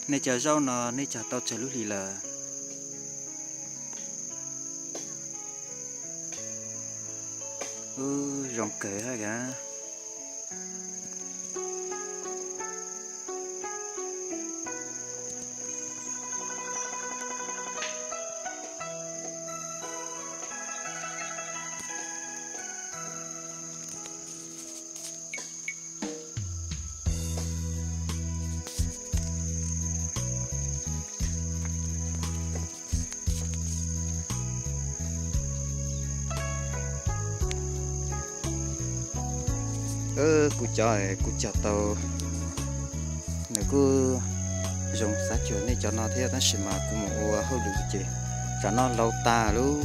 Nej cov zaub no nej cog tau tsawg lub hlis lawm? Ub, zoo kawg hab. Kuv cov kuv cog tau, nws kuj zoo xav cuag nej cov no thiab tab sis mas kuv mus ua hauj lwm ces tsam no laus tas lauj,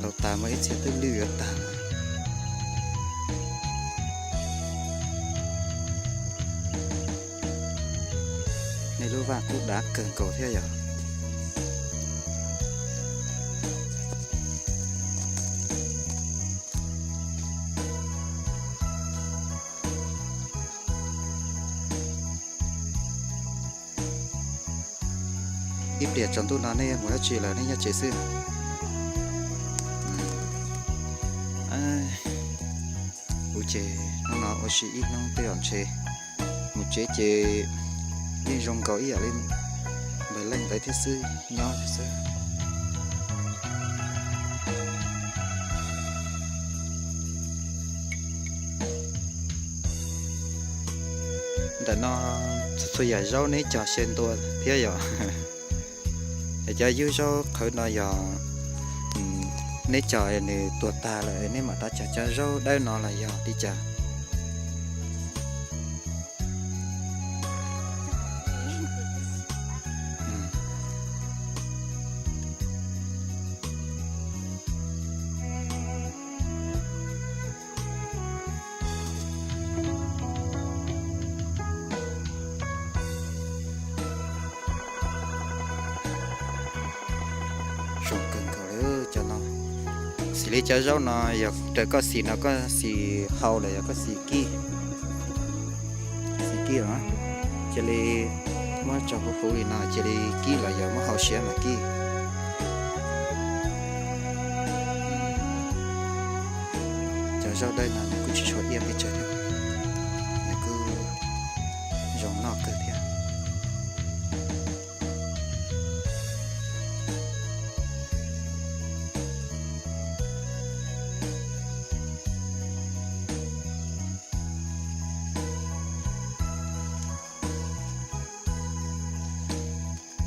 laus tas muaj ib txhia twb lwj yuav tag. Nej lub vaj kub dav kawg nkaus thiab yog. Ib pliag tsaus ntuj no nej mus dab tsi lawm, nej nyob tsev xwb? Kuv ces hnub no ua si ib hnub twb yom ntshe mus tsev ces yeej zoo nkaus ib yam li npawg Leej ntawd thiab xwb, nyob thiab xwb. Ntawm no txhua txhua yam zaub neb cog xyaw ntua thiab yom. Es cov yub zaub qhawv no yog neb cog nws tuag tag lawm neb mam rov cog cov zaub dawb no los yog li cas? Zoo kawg nkaus li cov no. Xws li cov zaub no yog raws koj xis no koj xis hau los yog koj xis kib? Xis kib los, cia li muab tso huv huv li no cia li kib los yog muab hau siab mas kib. Cov zaub dawb no nws kuj tsis tshua iab pes tsawg thiab, nws kuj zoo noj kawg thiab.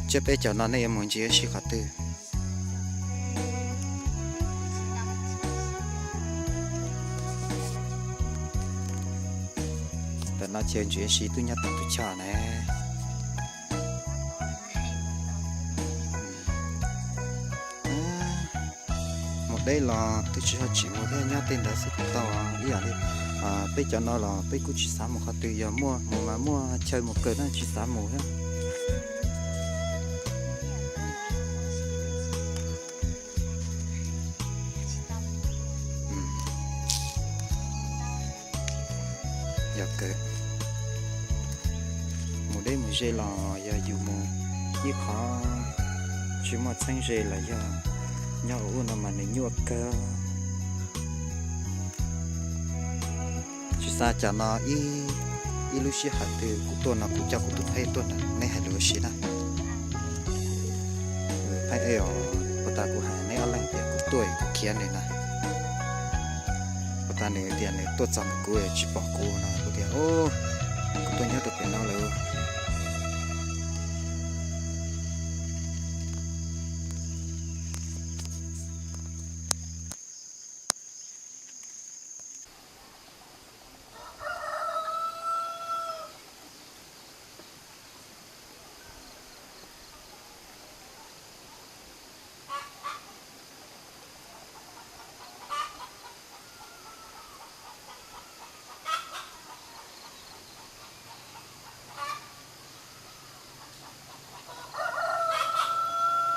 Tsiab peb cov no nej yuav mus ntsia sib qhov twg? Tam no ces ntsia sib twb nyob tom tus choj ne. Mus deb los twb tsis ho tsim mus thiab, nyob tej ntawd xwb tau. Ib yam li peb cov no los peb kuj tsis xav mus qhov twg, yog muaj mus mas muaj chaw mus kawg na tsis xav mus thiab. Yog kawg, mus deb mus ze los yog yus mus ib qho tsis muaj txheeb ze los yog nyob ua ub no mas nws nyuaj kawg. Tsis xav cas no ib lub sij hawm twg kuv tuaj no kuv coj kuv tus pheej tuaj na, neb hais lus ua si na. Pheej es os, puag ta kuv hais neb ob leeg tias kuv tuaj kuv khiav nws na. Puag ta nws tias nws tuaj txog ntawm kuv tsis pom kuv no kuv tias, kuv tuaj nyob rau pem no lawm.